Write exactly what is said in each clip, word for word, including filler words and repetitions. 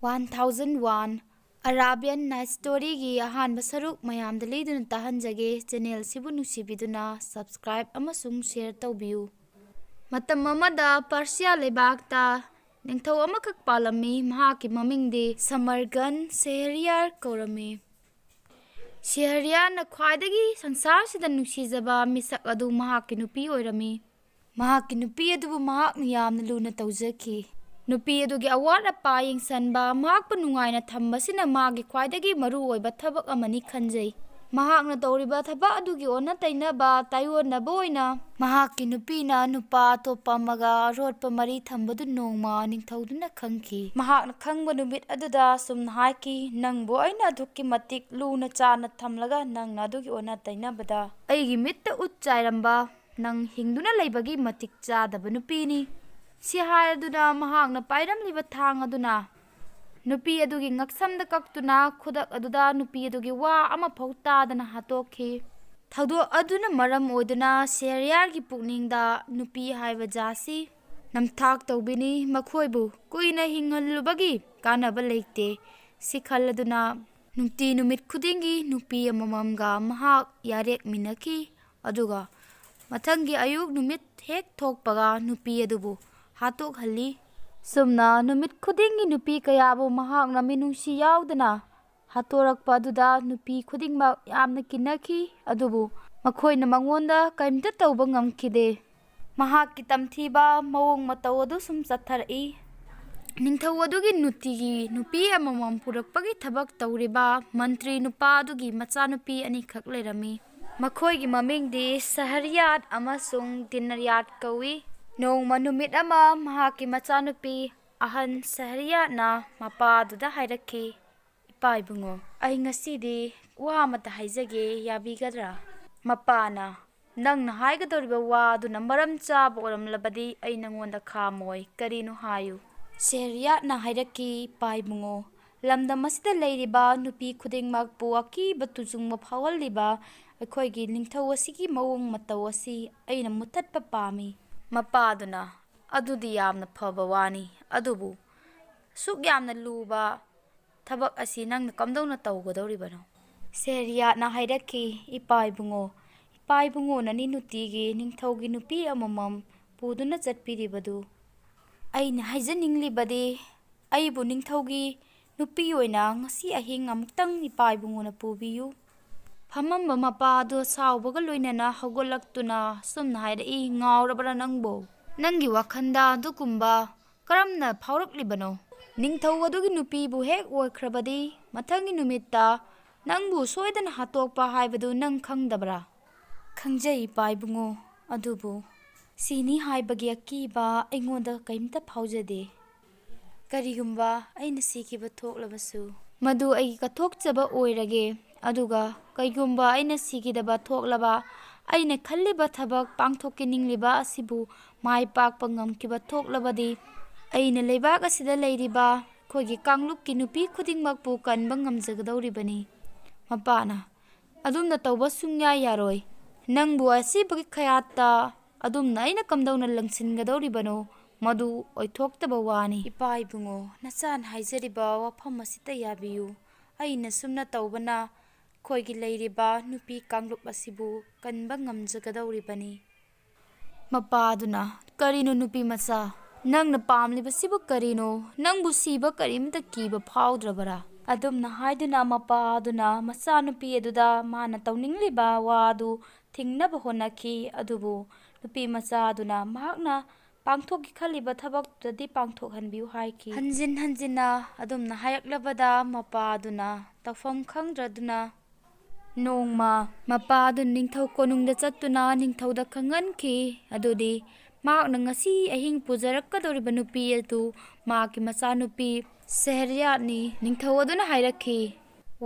One thousand one Arabian Night Storyꯒꯤ ꯑꯍꯥꯟꯕ ꯁꯔꯨꯛ ꯃꯌꯥꯝꯗ ꯂꯤꯗꯨꯅ ꯇꯥꯍꯟꯖꯒꯦ꯫ Channelꯁꯤꯕꯨ ꯅꯨꯡꯁꯤꯕꯤꯗꯨꯅ subscribe ꯑꯃꯁꯨꯡ share ꯇꯧꯕꯤꯌꯨ꯫ ꯃꯇꯝ ꯑꯃꯗ ꯄꯔꯁꯤꯌꯥ ꯂꯩꯕꯥꯛꯇ ꯅꯤꯡꯊꯧ ꯑꯃꯈꯛ ꯄꯥꯜꯂꯝꯃꯤ꯫ ꯃꯍꯥꯛꯀꯤ ꯃꯃꯤꯡꯗꯤ ꯁꯃꯔꯒꯟ ꯁꯦꯍꯔꯤꯌꯥꯔ ꯀꯧꯔꯝꯃꯤ꯫ ꯁꯦꯍꯔꯤꯌꯥꯔꯅ ꯈ꯭ꯋꯥꯏꯗꯒꯤ ꯁꯪꯁꯥꯔꯁꯤꯗ ꯅꯨꯡꯁꯤꯖꯕ ꯃꯤꯁꯛ ꯑꯗꯨ ꯃꯍꯥꯛꯀꯤ ꯅꯨꯄꯤ ꯑꯣꯏꯔꯝꯃꯤ꯫ ꯃꯍꯥꯛꯀꯤ ꯅꯨꯄꯤ ꯑꯗꯨꯕꯨ ꯃꯍꯥꯛꯅ ꯌꯥꯝꯅ ꯂꯨꯅ ꯇꯧꯖꯈꯤ꯫ ꯅꯨꯄꯤ ꯑꯗꯨꯒꯤ ꯑꯋꯥꯠ ꯑꯄꯥ ꯌꯦꯡꯁꯤꯟꯕ, ꯃꯍꯥꯛꯄꯨ ꯅꯨꯡꯉꯥꯏꯅ ꯊꯝꯕꯁꯤꯅ ꯃꯥꯒꯤ ꯈ꯭ꯋꯥꯏꯗꯒꯤ ꯃꯔꯨꯑꯣꯏꯕ ꯊꯕꯛ ꯑꯃꯅꯤ ꯈꯟꯖꯩ꯫ ꯃꯍꯥꯛꯅ ꯇꯧꯔꯤꯕ ꯊꯕꯛ ꯑꯗꯨꯒꯤ ꯑꯣꯟꯅ ꯇꯩꯅꯕ ꯇꯥꯏꯑꯣꯟꯅꯕ ꯑꯣꯏꯅ ꯃꯍꯥꯛꯀꯤ ꯅꯨꯄꯤꯅ ꯅꯨꯄꯥ ꯑꯇꯣꯞꯄ ꯑꯃꯒ ꯑꯔꯣꯠꯄ ꯃꯔꯤ ꯊꯝꯕꯗꯨ ꯅꯣꯡꯃ ꯅꯤꯡꯊꯧꯗꯨꯅ ꯈꯪꯈꯤ꯫ ꯃꯍꯥꯛꯅ ꯈꯪꯕ ꯅꯨꯃꯤꯠ ꯑꯗꯨꯗ ꯑꯁꯨꯝꯅ ꯍꯥꯏꯈꯤ, "ꯅꯪꯕꯨ ꯑꯩꯅ ꯑꯗꯨꯛꯀꯤ ꯃꯇꯤꯛ ꯂꯨꯅ ꯆꯥꯅ ꯊꯝꯂꯒ ꯅꯪꯅ ꯑꯗꯨꯒꯤ ꯑꯣꯟꯅ ꯇꯩꯅꯕꯗ ꯑꯩꯒꯤ ꯃꯤꯠꯇ ꯎꯠ ꯆꯥꯏꯔꯝꯕ ꯅꯪ ꯍꯤꯡꯗꯨꯅ ꯂꯩꯕꯒꯤ ꯃꯇꯤꯛ ꯆꯥꯗꯕ ꯅꯨꯄꯤꯅꯤ"꯫ ꯁꯤ ꯍꯥꯏꯔꯗꯨꯅ ꯃꯍꯥꯛꯅ ꯄꯥꯏꯔꯝꯂꯤꯕ ꯊꯥꯡ ꯑꯗꯨꯅ ꯅꯨꯄꯤ ꯑꯗꯨꯒꯤ ꯉꯛꯁꯝꯗ ꯀꯛꯇꯨꯅ ꯈꯨꯗꯛ ꯑꯗꯨꯗ ꯅꯨꯄꯤ ꯑꯗꯨꯒꯤ ꯋꯥ ꯑꯃꯐꯥꯎ ꯇꯥꯗꯅ ꯍꯥꯠꯇꯣꯛꯈꯤ꯫ ꯊꯧꯗꯣꯛ ꯑꯗꯨꯅ ꯃꯔꯝ ꯑꯣꯏꯗꯨꯅ ꯁꯦꯍꯔꯤꯌꯥꯔꯒꯤ ꯄꯨꯛꯅꯤꯡꯗ ꯅꯨꯄꯤ ꯍꯥꯏꯕ ꯖꯥꯠꯁꯤ ꯅꯝꯊꯥꯛ ꯇꯧꯕꯤꯅꯤ꯫ ꯃꯈꯣꯏꯕꯨ ꯀꯨꯏꯅ ꯍꯤꯡꯍꯜꯂꯨꯕꯒꯤ ꯀꯥꯟꯅꯕ ꯂꯩꯇꯦ꯫ ꯁꯤ ꯈꯜꯂꯗꯨꯅ ꯅꯨꯡꯇꯤ ꯅꯨꯃꯤꯠ ꯈꯨꯗꯤꯡꯒꯤ ꯅꯨꯄꯤ ꯑꯃꯃꯝꯒ ꯃꯍꯥꯛ ꯌꯥꯔꯦꯛꯃꯤꯟꯅꯈꯤ꯫ ꯑꯗꯨꯒ ꯃꯊꯪꯒꯤ ꯑꯌꯨꯛ ꯅꯨꯃꯤꯠ ꯍꯦꯛ ꯊꯣꯛꯄꯒ ꯅꯨꯄꯤ ꯑꯗꯨꯕꯨ ꯍꯥꯠꯇꯣꯛꯍꯜꯂꯤ꯫ ꯁꯨꯝꯅ ꯅꯨꯃꯤꯠ ꯈꯨꯗꯤꯡꯒꯤ ꯅꯨꯄꯤ ꯀꯌꯥꯕꯨ ꯃꯍꯥꯛꯅ ꯃꯤꯅꯨꯡꯁꯤ ꯌꯥꯎꯗꯅ ꯍꯥꯠꯇꯣꯔꯛꯄ ꯑꯗꯨꯗ ꯅꯨꯄꯤ ꯈꯨꯗꯤꯡꯃꯛ ꯌꯥꯝꯅ ꯀꯤꯅꯈꯤ꯫ ꯑꯗꯨꯕꯨ ꯃꯈꯣꯏꯅ ꯃꯉꯣꯟꯗ ꯀꯔꯤꯝꯇ ꯇꯧꯕ ꯉꯝꯈꯤꯗꯦ꯫ ꯃꯍꯥꯛꯀꯤ ꯇꯝꯊꯤꯕ ꯃꯑꯣꯡ ꯃꯇꯧ ꯑꯗꯨ ꯁꯨꯝ ꯆꯠꯊꯔꯛꯏ꯫ ꯅꯤꯡꯊꯧ ꯑꯗꯨꯒꯤ ꯅꯨꯡꯇꯤꯒꯤ ꯅꯨꯄꯤ ꯑꯃꯃꯝ ꯄꯨꯔꯛꯄꯒꯤ ꯊꯕꯛ ꯇꯧꯔꯤꯕ ꯃꯟꯇ꯭ꯔꯤ ꯅꯨꯄꯥ ꯑꯗꯨꯒꯤ ꯃꯆꯥꯅꯨꯄꯤ ꯑꯅꯤꯈꯛ ꯂꯩꯔꯝꯃꯤ꯫ ꯃꯈꯣꯏꯒꯤ ꯃꯃꯤꯡꯗꯤ ꯁꯍꯔꯤꯌꯥꯠ ꯑꯃꯁꯨꯡ ꯗꯤꯅꯔꯤꯌꯥꯠ ꯀꯧꯏ꯫ ꯅꯣꯡꯃ ꯅꯨꯃꯤꯠ ꯑꯃ ꯃꯍꯥꯛꯀꯤ ꯃꯆꯥꯅꯨꯄꯤ ꯑꯍꯟ ꯁꯍꯔꯤꯌꯥꯠꯅ ꯃꯄꯥꯗꯨꯗ ꯍꯥꯏꯔꯛꯈꯤ, "ꯏꯄꯥ ꯏꯕꯨꯡꯉꯣ, ꯑꯩ ꯉꯁꯤꯗꯤ ꯋꯥ ꯑꯃꯇ ꯍꯥꯏꯖꯒꯦ, ꯌꯥꯕꯤꯒꯗ꯭ꯔꯥ?" ꯃꯄꯥꯅ, "ꯅꯪꯅ ꯍꯥꯏꯒꯗꯧꯔꯤꯕ ꯋꯥ ꯑꯗꯨꯅ ꯃꯔꯝ ꯆꯥꯕ ꯑꯣꯏꯔꯝꯂꯕꯗꯤ ꯑꯩ ꯅꯉꯣꯟꯗ ꯈꯥꯝꯃꯣꯏ꯫ ꯀꯔꯤꯅꯣ ꯍꯥꯏꯌꯨ?" ꯁꯦꯍꯔꯤꯌꯥꯠꯅ ꯍꯥꯏꯔꯛꯈꯤ, "ꯏꯄꯥ ꯏꯕꯨꯡꯉꯣ, ꯂꯝꯗꯝ ꯑꯁꯤꯗ ꯂꯩꯔꯤꯕ ꯅꯨꯄꯤ ꯈꯨꯗꯤꯡꯃꯛꯄꯨ ꯑꯀꯤꯕ ꯇꯨꯖꯨꯡꯕ ꯐꯥꯎꯍꯜꯂꯤꯕ ꯑꯩꯈꯣꯏꯒꯤ ꯅꯤꯡꯊꯧ ꯑꯁꯤꯒꯤ ꯃꯑꯣꯡ ꯃꯇꯧ ꯑꯁꯤ ꯑꯩꯅ ꯃꯨꯊꯠꯄ ꯄꯥꯝꯃꯤ"꯫ ꯃꯄꯥꯗꯨꯅ, "ꯑꯗꯨꯗꯤ ꯌꯥꯝꯅ ꯐꯕ ꯋꯥꯅꯤ, ꯑꯗꯨꯕꯨ ꯑꯁꯨꯛ ꯌꯥꯝꯅ ꯂꯨꯕ ꯊꯕꯛ ꯑꯁꯤ ꯅꯪꯅ ꯀꯝꯗꯧꯅ ꯇꯧꯒꯗꯧꯔꯤꯕꯅꯣ?" ꯁꯦꯍꯔꯤꯌꯥꯠꯅ ꯍꯥꯏꯔꯛꯈꯤ, "ꯏꯄꯥ ꯏꯕꯨꯡꯉꯣ, ꯏꯄꯥ ꯏꯕꯨꯡꯉꯣꯅꯅꯤ ꯅꯨꯡꯇꯤꯒꯤ ꯅꯤꯡꯊꯧꯒꯤ ꯅꯨꯄꯤ ꯑꯃꯃꯝ ꯄꯨꯗꯨꯅ ꯆꯠꯄꯤꯔꯤꯕꯗꯨ꯫ ꯑꯩꯅ ꯍꯥꯏꯖꯅꯤꯡꯂꯤꯕꯗꯤ, ꯑꯩꯕꯨ ꯅꯤꯡꯊꯧꯒꯤ ꯅꯨꯄꯤ ꯑꯣꯏꯅ ꯉꯁꯤ ꯑꯍꯤꯡ ꯑꯃꯨꯛꯇꯪ ꯏꯄꯥ ꯏꯕꯨꯡꯉꯣꯅ ꯄꯨꯕꯤꯌꯨ꯫" ꯐꯝꯃꯝꯕ ꯃꯄꯥ ꯑꯗꯨ ꯁꯥꯎꯕꯒ ꯂꯣꯏꯅꯅ ꯍꯧꯒꯠꯂꯛꯇꯨꯅ ꯑꯁꯨꯝꯅ ꯍꯥꯏꯔꯛꯏ, "ꯉꯥꯎꯔꯕ꯭ꯔꯥ ꯅꯪꯕꯨ? ꯅꯪꯒꯤ ꯋꯥꯈꯜꯗ ꯑꯗꯨꯒꯨꯝꯕ ꯀꯔꯝꯅ ꯐꯥꯎꯔꯛꯂꯤꯕꯅꯣ? ꯅꯤꯡꯊꯧ ꯑꯗꯨꯒꯤ ꯅꯨꯄꯤꯕꯨ ꯍꯦꯛ ꯑꯣꯏꯈ꯭ꯔꯕꯗꯤ ꯃꯊꯪꯒꯤ ꯅꯨꯃꯤꯠꯇ ꯅꯪꯕꯨ ꯁꯣꯏꯗꯅ ꯍꯥꯠꯇꯣꯛꯄ ꯍꯥꯏꯕꯗꯨ ꯅꯪ ꯈꯪꯗꯕ꯭ꯔꯥ?" "ꯈꯪꯖꯩ, ꯏꯄꯥ ꯏꯕꯨꯡꯉꯣ, ꯑꯗꯨꯕꯨ ꯁꯤꯅꯤ ꯍꯥꯏꯕꯒꯤ ꯑꯀꯤꯕ ꯑꯩꯉꯣꯟꯗ ꯀꯔꯤꯝꯇ ꯐꯥꯎꯖꯗꯦ꯫ ꯀꯔꯤꯒꯨꯝꯕ ꯑꯩꯅ ꯁꯤꯈꯤꯕ ꯊꯣꯛꯂꯕꯁꯨ, ꯃꯗꯨ ꯑꯩꯒꯤ ꯀꯠꯊꯣꯛꯆꯕ ꯑꯣꯏꯔꯒꯦ, ꯑꯗꯨꯒ ꯀꯩꯒꯨꯝꯕ ꯑꯩꯅ ꯁꯤꯈꯤꯗꯕ ꯊꯣꯛꯂꯕ, ꯑꯩꯅ ꯈꯜꯂꯤꯕ ꯊꯕꯛ ꯄꯥꯡꯊꯣꯛꯀꯦ ꯅꯤꯡꯂꯤꯕ ꯑꯁꯤꯕꯨ ꯃꯥꯏ ꯄꯥꯛꯄ ꯉꯝꯈꯤꯕ ꯊꯣꯛꯂꯕꯗꯤ, ꯑꯩꯅ ꯂꯩꯕꯥꯛ ꯑꯁꯤꯗ ꯂꯩꯔꯤꯕ ꯑꯩꯈꯣꯏꯒꯤ ꯀꯥꯡꯂꯨꯞꯀꯤ ꯅꯨꯄꯤ ꯈꯨꯗꯤꯡꯃꯛꯄꯨ ꯀꯟꯕ ꯉꯝꯖꯒꯗꯧꯔꯤꯕꯅꯤ꯫" ꯃꯄꯥꯅ, "ꯑꯗꯨꯝꯅ ꯇꯧꯕ ꯁꯨꯡꯌꯥ ꯌꯥꯔꯣꯏ꯫ ꯅꯪꯕꯨ ꯑꯁꯤꯕꯒꯤ ꯈꯌꯥꯠꯇ ꯑꯗꯨꯝꯅ ꯑꯩꯅ ꯀꯝꯗꯧꯅ ꯂꯪꯁꯤꯟꯒꯗꯧꯔꯤꯕꯅꯣ? ꯃꯗꯨ ꯑꯣꯏꯊꯣꯛꯇꯕ ꯋꯥꯅꯤ꯫" "ꯏꯄꯥ ꯏꯕꯨꯡꯉꯣ, ꯅꯆꯥꯅ ꯍꯥꯏꯖꯔꯤꯕ ꯋꯥꯐꯝ ꯑꯁꯤꯇ ꯌꯥꯕꯤꯌꯨ꯫ ꯑꯩꯅ ꯁꯨꯝꯅ ꯇꯧꯕꯅ ꯑꯩꯈꯣꯏꯒꯤ ꯂꯩꯔꯤꯕ ꯅꯨꯄꯤ ꯀꯥꯡꯂꯨꯞ ꯑꯁꯤꯕꯨ ꯀꯟꯕ ꯉꯝꯖꯒꯗꯧꯔꯤꯕꯅꯤ꯫" ꯃꯄꯥꯗꯨꯅ, "ꯀꯔꯤꯅꯣ ꯅꯨꯄꯤ ꯃꯆꯥ? ꯅꯪꯅ ꯄꯥꯝꯂꯤꯕꯁꯤꯕꯨ ꯀꯔꯤꯅꯣ? ꯅꯪꯕꯨ ꯁꯤꯕ ꯀꯔꯤꯝꯇ ꯀꯤꯕ ꯐꯥꯎꯗ꯭ꯔꯕꯔꯥ?" ꯑꯗꯨꯝꯅ ꯍꯥꯏꯗꯨꯅ ꯃꯄꯥꯗꯨꯅ ꯃꯆꯥꯅꯨꯄꯤ ꯑꯗꯨꯗ ꯃꯥꯅ ꯇꯧꯅꯤꯡꯂꯤꯕ ꯋꯥ ꯑꯗꯨ ꯊꯤꯡꯅꯕ ꯍꯣꯠꯅꯈꯤ꯫ ꯑꯗꯨꯕꯨ ꯅꯨꯄꯤ ꯃꯆꯥꯗꯨꯅ ꯃꯍꯥꯛꯅ ꯄꯥꯡꯊꯣꯛꯀꯦ ꯈꯜꯂꯤꯕ ꯊꯕꯛꯇꯨꯗꯤ ꯄꯥꯡꯊꯣꯛꯍꯟꯕꯤꯌꯨ ꯍꯥꯏꯈꯤ꯫ ꯍꯟꯖꯤꯟ ꯍꯟꯖꯤꯟꯅ ꯑꯗꯨꯝꯅ ꯍꯥꯏꯔꯛꯂꯕꯗ ꯃꯄꯥꯗꯨꯅ ꯇꯧꯐꯝ ꯈꯪꯗ꯭ꯔꯗꯨꯅ ꯅꯣꯡꯃ ꯃꯄꯥꯗꯨ ꯅꯤꯡꯊꯧ ꯀꯣꯅꯨꯡꯗ ꯆꯠꯇꯨꯅ ꯅꯤꯡꯊꯧꯗ ꯈꯪꯍꯟꯈꯤ꯫ ꯑꯗꯨꯗꯤ ꯃꯍꯥꯛꯅ ꯉꯁꯤ ꯑꯍꯤꯡ ꯄꯨꯖꯔꯛꯀꯗꯧꯔꯤꯕ ꯅꯨꯄꯤ ꯑꯗꯨ ꯃꯍꯥꯛꯀꯤ ꯃꯆꯥꯅꯨꯄꯤ ꯁꯦꯍꯔꯤꯌꯥꯠꯅꯤ꯫ ꯅꯤꯡꯊꯧ ꯑꯗꯨꯅ ꯍꯥꯏꯔꯛꯈꯤ,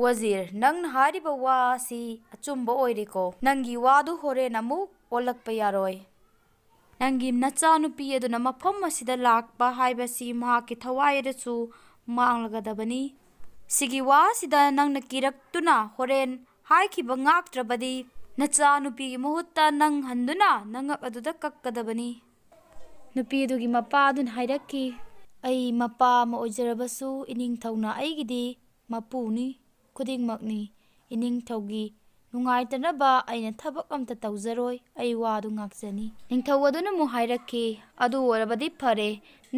"ꯋꯥꯖꯤꯔ, ꯅꯪꯅ ꯍꯥꯏꯔꯤꯕ ꯋꯥ ꯑꯁꯤ ꯑꯆꯨꯝꯕ ꯑꯣꯏꯔꯦꯀꯣ꯫ ꯅꯪꯒꯤ ꯋꯥꯗꯨ ꯍꯣꯔꯦꯟ ꯑꯃꯨꯛ ꯑꯣꯜꯂꯛꯄ ꯌꯥꯔꯣꯏ꯫ ꯅꯪꯒꯤ ꯅꯆꯥꯅꯨꯄꯤ ꯑꯗꯨꯅ ꯃꯐꯝ ꯑꯁꯤꯗ ꯂꯥꯛꯄ ꯍꯥꯏꯕꯁꯤ ꯃꯍꯥꯛꯀꯤ ꯊꯋꯥꯏ ꯑꯗꯨꯁꯨ ꯃꯥꯡꯂꯒꯗꯕꯅꯤ꯫ ꯁꯤꯒꯤ ꯋꯥ ꯑꯁꯤꯗ ꯅꯪꯅ ꯀꯤꯔꯛꯇꯨꯅ ꯍꯣꯔꯦꯟ ꯍꯥꯏꯈꯤꯕ ꯉꯥꯛꯇ꯭ꯔꯕꯗꯤ, ꯅꯆꯥꯅꯨꯄꯤꯒꯤ ꯃꯍꯨꯠꯇ ꯅꯪ ꯍꯟꯗꯨꯅ ꯅꯉꯛ ꯑꯗꯨꯗ ꯀꯛꯀꯗꯕꯅꯤ꯫" ꯅꯨꯄꯤ ꯑꯗꯨꯒꯤ ꯃꯄꯥ ꯑꯗꯨꯅ ꯍꯥꯏꯔꯛꯈꯤ, ꯑꯩ ꯃꯄꯥ ꯑꯃ ꯑꯣꯏꯖꯔꯕꯁꯨ ꯏꯅꯤꯡꯊꯧꯅ ꯑꯩꯒꯤꯗꯤ ꯃꯄꯨꯅꯤ, ꯈꯨꯗꯤꯡꯃꯛꯅꯤ꯫ ꯏꯅꯤꯡꯊꯧꯒꯤ ꯅꯨꯡꯉꯥꯏꯇꯅꯕ ꯑꯩꯅ ꯊꯕꯛ ꯑꯝꯇ ꯇꯧꯖꯔꯣꯏ꯫ ꯑꯩ ꯋꯥꯗꯨ ꯉꯥꯛꯆꯅꯤ꯫ ꯅꯤꯡꯊꯧ ꯑꯗꯨꯅ ꯑꯃꯨꯛ ꯍꯥꯏꯔꯛꯈꯤ, "ꯑꯗꯨ ꯑꯣꯏꯔꯕꯗꯤ ꯐꯔꯦ,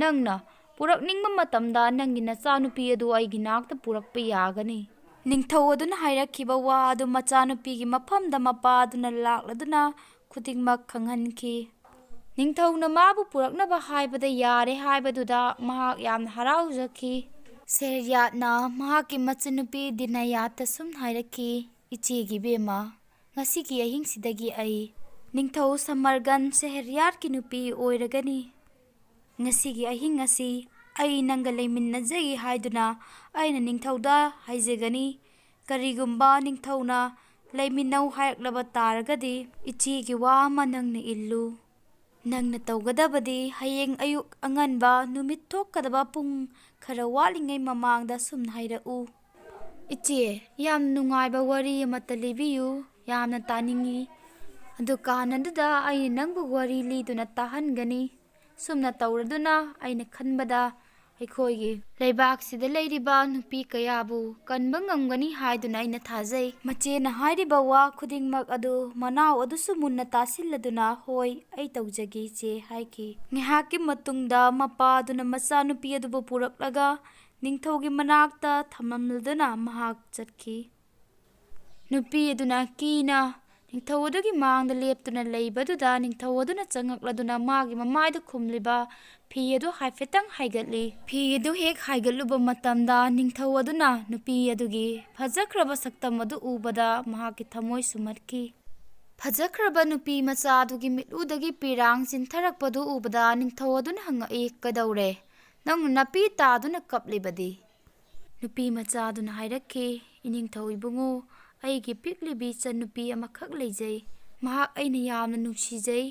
ꯅꯪꯅ ꯄꯨꯔꯛꯅꯤꯡꯕ ꯃꯇꯝꯗ ꯅꯪꯒꯤ ꯅꯆꯥꯅꯨꯄꯤ ꯑꯗꯨ ꯑꯩꯒꯤ ꯅꯥꯛꯇ ꯄꯨꯔꯛꯄ ꯌꯥꯒꯅꯤ꯫" ꯅꯤꯡꯊꯧ ꯑꯗꯨꯅ ꯍꯥꯏꯔꯛꯈꯤꯕ ꯋꯥ ꯑꯗꯨ ꯃꯆꯥꯅꯨꯄꯤꯒꯤ ꯃꯐꯝꯗ ꯃꯄꯥ ꯑꯗꯨꯅ ꯂꯥꯛꯂꯗꯨꯅ ꯈꯨꯗꯤꯡꯃꯛ ꯈꯪꯍꯟꯈꯤ꯫ ꯅꯤꯡꯊꯧꯅ ꯃꯥꯕꯨ ꯄꯨꯔꯛꯅꯕ ꯍꯥꯏꯕꯗ ꯌꯥꯔꯦ ꯍꯥꯏꯕꯗꯨꯗ ꯃꯍꯥꯛ ꯌꯥꯝꯅ ꯍꯔꯥꯎꯖꯈꯤ꯫ ꯁꯦꯍꯔꯌꯥꯠꯅ ꯃꯍꯥꯛꯀꯤ ꯃꯆꯟꯅꯨꯄꯤ ꯗꯤꯅꯥꯌꯥꯠꯇ ꯁꯨꯝ ꯍꯥꯏꯔꯛꯈꯤ, "ꯏꯆꯦꯒꯤ ꯏꯕꯦꯝꯃ, ꯉꯁꯤꯒꯤ ꯑꯍꯤꯡꯁꯤꯗꯒꯤ ꯑꯩ ꯅꯤꯡꯊꯧ ꯁꯃꯔꯒꯟ ꯁꯦꯍꯔꯌꯥꯠꯀꯤ ꯅꯨꯄꯤ ꯑꯣꯏꯔꯒꯅꯤ꯫ ꯉꯁꯤꯒꯤ ꯑꯍꯤꯡ ꯑꯁꯤ ꯑꯩ ꯅꯪꯒ ꯂꯩꯃꯤꯟꯅꯖꯒꯦ ꯍꯥꯏꯗꯨꯅ ꯑꯩꯅ ꯅꯤꯡꯊꯧꯗ ꯍꯥꯏꯖꯒꯅꯤ꯫ ꯀꯔꯤꯒꯨꯝꯕ ꯅꯤꯡꯊꯧꯅ ꯂꯩꯃꯤꯟꯅꯧ ꯍꯥꯏꯔꯛꯂꯕ ꯇꯥꯔꯒꯗꯤ ꯏꯆꯦꯒꯤ ꯋꯥ ꯑꯃ ꯅꯪꯅ ꯏꯜꯂꯨ꯫ ꯅꯪꯅ ꯇꯧꯒꯗꯕꯗꯤ ꯍꯌꯦꯡ ꯑꯌꯨꯛ ꯑꯉꯟꯕ ꯅꯨꯃꯤꯠ ꯊꯣꯛꯀꯗꯕ ꯄꯨꯡ ꯈꯔ ꯋꯥꯠꯂꯤꯉꯩ ꯃꯃꯥꯡꯗ ꯁꯨꯝꯅ ꯍꯥꯏꯔꯛꯎ꯫" "ꯏꯆꯦ, ꯌꯥꯝ ꯅꯨꯡꯉꯥꯏꯕ ꯋꯥꯔꯤ ꯑꯃꯠꯇ ꯂꯤꯕꯤꯌꯨ, ꯌꯥꯝꯅ ꯇꯥꯅꯤꯡꯏ꯫ ꯑꯗꯨꯀꯥꯟ ꯑꯗꯨꯗ ꯑꯩꯅ ꯅꯪꯕꯨ ꯋꯥꯔꯤ ꯂꯤꯗꯨꯅ ꯇꯥꯍꯟꯒꯅꯤ꯫" ꯁꯨꯝꯅ ꯇꯧꯔꯗꯨꯅ ꯑꯩꯅ ꯈꯟꯕꯗ ꯑꯩꯈꯣꯏꯒꯤ ꯂꯩꯕꯥꯛꯁꯤꯗ ꯂꯩꯔꯤꯕ ꯅꯨꯄꯤ ꯀꯌꯥꯕꯨ ꯀꯟꯕ ꯉꯝꯒꯅꯤ ꯍꯥꯏꯗꯨꯅ ꯑꯩꯅ ꯊꯥꯖꯩ꯫ ꯃꯆꯦꯅ ꯍꯥꯏꯔꯤꯕ ꯋꯥ ꯈꯨꯗꯤꯡꯃꯛ ꯑꯗꯨ ꯃꯅꯥꯎ ꯑꯗꯨꯁꯨ ꯃꯨꯟꯅ ꯇꯥꯁꯤꯜꯂꯗꯨꯅ, "ꯍꯣꯏ, ꯑꯩ ꯇꯧꯖꯒꯦ, ꯏꯆꯦ" ꯍꯥꯏꯈꯤ꯫ ꯉꯥꯏꯍꯥꯛꯀꯤ ꯃꯇꯨꯡꯗ ꯃꯄꯥꯗꯨꯅ ꯃꯆꯥꯅꯨꯄꯤ ꯑꯗꯨꯕꯨ ꯄꯨꯔꯛꯂꯒ ꯅꯤꯡꯊꯧꯒꯤ ꯃꯅꯥꯛꯇ ꯊꯝꯂꯝꯂꯗꯨꯅ ꯃꯍꯥꯛ ꯆꯠꯈꯤ꯫ ꯅꯨꯄꯤ ꯑꯗꯨꯅ ꯀꯤꯅ ꯅꯤꯡꯊꯧ ꯑꯗꯨꯒꯤ ꯃꯥꯡꯗ ꯂꯦꯞꯇꯨꯅ ꯂꯩꯕꯗꯨꯗ ꯅꯤꯡꯊꯧ ꯑꯗꯨꯅ ꯆꯪꯉꯛꯂꯗꯨꯅ ꯃꯥꯒꯤ ꯃꯃꯥꯏꯗ ꯈꯨꯝꯂꯤꯕ ꯐꯤ ꯑꯗꯨ ꯍꯥꯏꯐꯦꯠꯇꯪ ꯍꯥꯏꯒꯠꯂꯤ꯫ ꯐꯤ ꯑꯗꯨ ꯍꯦꯛ ꯍꯥꯏꯒꯠꯂꯨꯕ ꯃꯇꯝꯗ ꯅꯤꯡꯊꯧ ꯑꯗꯨꯅ ꯅꯨꯄꯤ ꯑꯗꯨꯒꯤ ꯐꯖꯈ꯭ꯔꯕ ꯁꯛꯇꯝ ꯑꯗꯨ ꯎꯕꯗ ꯃꯍꯥꯛꯀꯤ ꯊꯃꯣꯏ ꯁꯨꯝꯍꯠꯈꯤ꯫ ꯐꯖꯈ꯭ꯔꯕ ꯅꯨꯄꯤ ꯃꯆꯥ ꯑꯗꯨꯒꯤ ꯃꯤꯠꯂꯨꯗꯒꯤ ꯄꯤꯔꯥꯡ ꯆꯤꯟꯊꯔꯛꯄꯗꯨ ꯎꯕꯗ ꯅꯤꯡꯊꯧ ꯑꯗꯨꯅ ꯍꯪꯉꯛꯏ, "ꯀꯩꯗꯧꯔꯦ? ꯅꯪꯅ ꯅꯥꯄꯤ ꯇꯥꯗꯨꯅ ꯀꯞꯂꯤꯕꯗꯤ?" ꯅꯨꯄꯤ ꯃꯆꯥꯗꯨꯅ ꯍꯥꯏꯔꯛꯈꯤ, "ꯏꯅꯤꯡꯊꯧ ꯏꯕꯨꯡꯉꯣ, ꯑꯩꯒꯤ ꯄꯤꯛꯂꯤꯕꯤ ꯏꯆꯟꯅꯨꯄꯤ ꯑꯃꯈꯛ ꯂꯩꯖꯩ꯫ ꯃꯍꯥꯛ ꯑꯩꯅ ꯌꯥꯝꯅ ꯅꯨꯡꯁꯤꯖꯩ꯫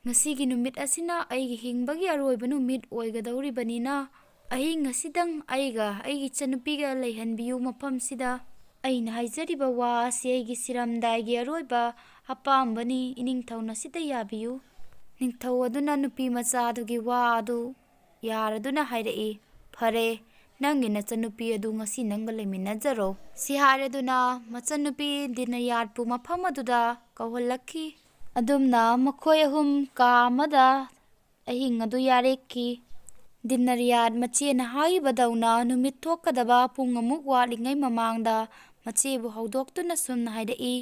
ꯉꯁꯤꯒꯤ ꯅꯨꯃꯤꯠ ꯑꯁꯤꯅ ꯑꯩꯒꯤ ꯍꯤꯡꯕꯒꯤ ꯑꯔꯣꯏꯕ ꯅꯨꯃꯤꯠ ꯑꯣꯏꯒꯗꯧꯔꯤꯕꯅꯤꯅ, ꯑꯍꯤꯡ ꯑꯁꯤꯗꯪ ꯑꯩꯒ ꯑꯩꯒꯤ ꯏꯆꯟꯅꯨꯄꯤꯒ ꯂꯩꯍꯟꯕꯤꯌꯨ ꯃꯐꯝꯁꯤꯗ꯫ ꯑꯩꯅ ꯍꯥꯏꯖꯔꯤꯕ ꯋꯥ ꯑꯁꯤ ꯑꯩꯒꯤ ꯁꯤꯔꯝꯗꯥꯏꯒꯤ ꯑꯔꯣꯏꯕ ꯑꯄꯥꯝꯕꯅꯤ꯫ ꯏꯅꯤꯡꯊꯧꯅ ꯁꯤꯗ ꯌꯥꯕꯤꯌꯨ꯫" ꯅꯤꯡꯊꯧ ꯑꯗꯨꯅ ꯅꯨꯄꯤ ꯃꯆꯥ ꯑꯗꯨꯒꯤ ꯋꯥ ꯑꯗꯨ ꯌꯥꯔꯗꯨꯅ ꯍꯥꯏꯔꯛꯏ, "ꯐꯔꯦ, ꯅꯪꯒꯤ ꯅꯆꯟꯅꯨꯄꯤ ꯑꯗꯨ ꯉꯁꯤ ꯅꯪꯒ ꯂꯩꯃꯤꯟꯅꯖꯔꯣ"꯫ ꯁꯤ ꯍꯥꯏꯔꯗꯨꯅ ꯃꯆꯟꯅꯨꯄꯤ ꯗꯤꯟꯅꯔꯤꯌꯥꯠꯄꯨ ꯃꯐꯝ ꯑꯗꯨꯗ ꯀꯧꯍꯜꯂꯛꯈꯤ꯫ ꯑꯗꯨꯝꯅ ꯃꯈꯣꯏ ꯑꯍꯨꯝ ꯀꯥ ꯑꯃꯗ ꯑꯍꯤꯡ ꯑꯗꯨ ꯌꯥꯔꯦꯛꯈꯤ꯫ ꯗꯤꯟꯅꯔꯤꯌꯥꯠ ꯃꯆꯦꯅ ꯍꯥꯏꯕꯗꯧꯅ ꯅꯨꯃꯤꯠ ꯊꯣꯛꯀꯗꯕ ꯄꯨꯡ ꯑꯃꯨꯛ ꯋꯥꯠꯂꯤꯉꯩ ꯃꯃꯥꯡꯗ ꯃꯆꯦꯕꯨ ꯍꯧꯗꯣꯛꯇꯨꯅ ꯁꯨꯝꯅ ꯍꯥꯏꯔꯛꯏ,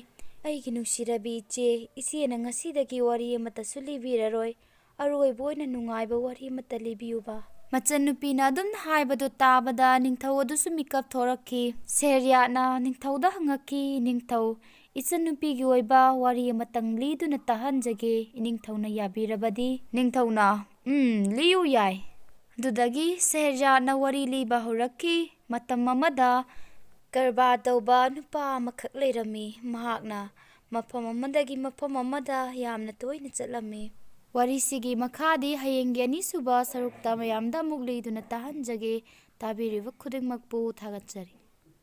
"ꯑꯩꯒꯤ ꯅꯨꯡꯁꯤꯔꯕꯤ ꯏꯆꯦ, ꯏꯆꯦꯅ ꯉꯁꯤꯗꯒꯤ ꯋꯥꯔꯤ ꯑꯃꯠꯇꯁꯨ ꯂꯤꯕꯤꯔꯔꯣꯏ꯫ ꯑꯔꯣꯏꯕ ꯑꯣꯏꯅ ꯅꯨꯡꯉꯥꯏꯕ ꯋꯥꯔꯤ ꯑꯃꯠꯇ ꯂꯤꯕꯤꯌꯨꯕ"꯫ ꯃꯆꯟꯅꯨꯄꯤꯅ ꯑꯗꯨꯝ ꯍꯥꯏꯕꯗꯨ ꯇꯥꯕꯗ ꯅꯤꯡꯊꯧ ꯑꯗꯨꯁꯨ ꯃꯤꯀꯞ ꯊꯣꯔꯛꯈꯤ꯫ ꯁꯦꯍꯔꯌꯥꯠꯅ ꯅꯤꯡꯊꯧꯗ ꯍꯪꯉꯛꯈꯤ, "ꯅꯤꯡꯊꯧ, ꯏꯆꯟꯅꯨꯄꯤꯒꯤ ꯑꯣꯏꯕ ꯋꯥꯔꯤ ꯑꯃꯇꯪ ꯂꯤꯗꯨꯅ ꯇꯥꯍꯟꯖꯒꯦ, ꯏꯅꯤꯡꯊꯧꯅ ꯌꯥꯕꯤꯔꯕꯗꯤ"꯫ ꯅꯤꯡꯊꯧꯅ, "ꯎꯝ, ꯂꯤꯌꯨ ꯌꯥꯏ"꯫ ꯑꯗꯨꯗꯒꯤ ꯁꯦꯍꯔꯌꯥꯠꯅ ꯋꯥꯔꯤ ꯂꯤꯕ ꯍꯧꯔꯛꯈꯤ꯫ ꯃꯇꯝ ꯑꯃꯗ ꯀꯔꯕꯥꯔ ꯇꯧꯕ ꯅꯨꯄꯥ ꯑꯃꯈꯛ ꯂꯩꯔꯝꯃꯤ꯫ ꯃꯍꯥꯛꯅ ꯃꯐꯝ ꯑꯃꯗꯒꯤ ꯃꯐꯝ ꯑꯃꯗ ꯌꯥꯝꯅ ꯇꯣꯏꯅ ꯆꯠꯂꯝꯃꯤ꯫ ꯋꯥꯔꯤꯁꯤꯒꯤ ꯃꯈꯥꯗꯤ ꯍꯌꯦꯡꯒꯤ ꯑꯅꯤꯁꯨꯕ ꯁꯔꯨꯛꯇ ꯃꯌꯥꯝꯗ ꯑꯃꯨꯛ ꯂꯤꯗꯨꯅ ꯇꯥꯍꯟꯖꯒꯦ꯫ ꯇꯥꯕꯤꯔꯤꯕ ꯈꯨꯗꯤꯡꯃꯛꯄꯨ ꯊꯥꯒꯠꯆꯔꯤ꯫